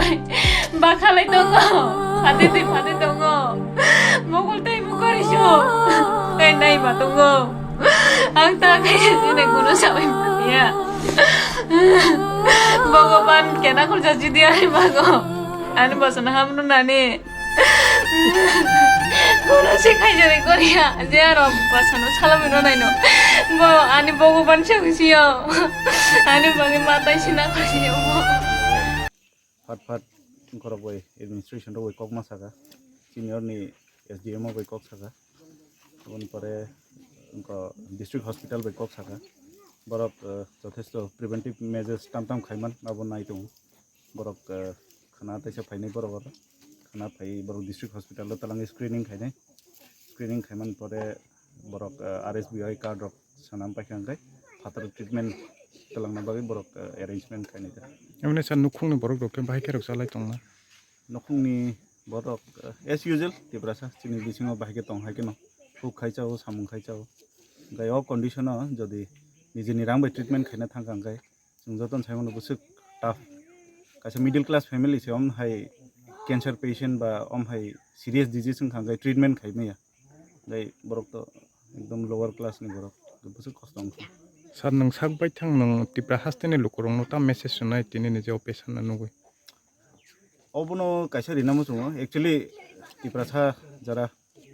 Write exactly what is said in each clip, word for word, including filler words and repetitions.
Bakhalai tongo, phate twi phate tongo. Mokol tei mukori so, tei nai ma tongo. Ang ta khe sini kuno sawi mania. Bhagwan kena khulja jidi ari mago. Ani bosona hamno nani. Kuno se khaijari koriya, je aro bosona salami no naino. Bo ani Bhagwan se usiyo. Ani bagi matai sina khajiyo. Phat phat wngkhorok bai administration rok bai kok ma saka, senior ni S D M o bai kok saka, aboni pore wngkha district hospital bai kok saka, borok, eh, jothesto preventive measures tam tam khaiman abo nai tongo, borok, eh, khana teisa phainai borok oro, khana phai borok district hospital o twlangwi screening khainai, screening khaiman pore borok, eh, R S B Y card rok sanam paikha hwnkhe phatar treatment twlangna bagwi borok, eh, arrangement khainai ta. Emne sa nukhungni borok rok khe bahai khe rok chalai tongna? Nukhungni borok, eh, as usual Tiprasa chini bisingo bahai khe tong hai kheno, huk khai chao, samung khai chao. Gai o condition o jodi nijini rang bai treatment khaina thangkha hwnkhe chwng jotono sai mano bwswk tough. Kaisa middle class family se om hai cancer patient ba om hai serious disease wngkha hwnkhe treatment khai maya. Gai borok to ekdom lower class ni borok, bwswk kosto wngkha. Sir, nwng sak bai thang nwng Tipra haste ni lukurokno ta message rwnai tini ni je operation no nugwi? Obono kaisa rina muchungo, actually Tiprasa jara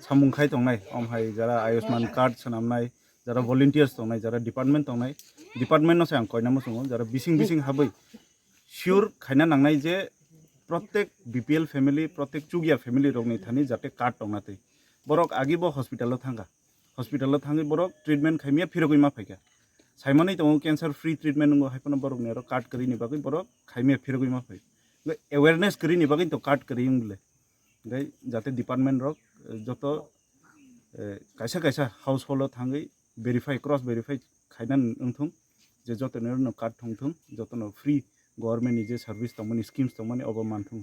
samung khai tongnai, om hai jara Ayushman card swnamnai, jara volunteers tongnai, jara department tongnai, department no se ang koina muchungo, jara bising bising habwi sure khaina nangnai je protek B P L family, protek chukya family rokni thani jate card tongna twi. Borok agi bo hospital o thangkha, hospital o thangwi borok treatment khaimya phirogwi ma phaikha. Saimanwi tongo cancer free treatment wngo, hai phano borokni oro card kwrwini bagwi borok khaimya phirogwi ma phai. Awareness kwrwini bagwi to card kwrwi wng le. Hwnkhe jate department rok, eh, joto, eh, kaisa kaisa household o thangwi verify, cross verify khaina wngthung, je joto ni oro no card thungthung, joto no free government ni je service tongmani, schemes tongmani obo manthung.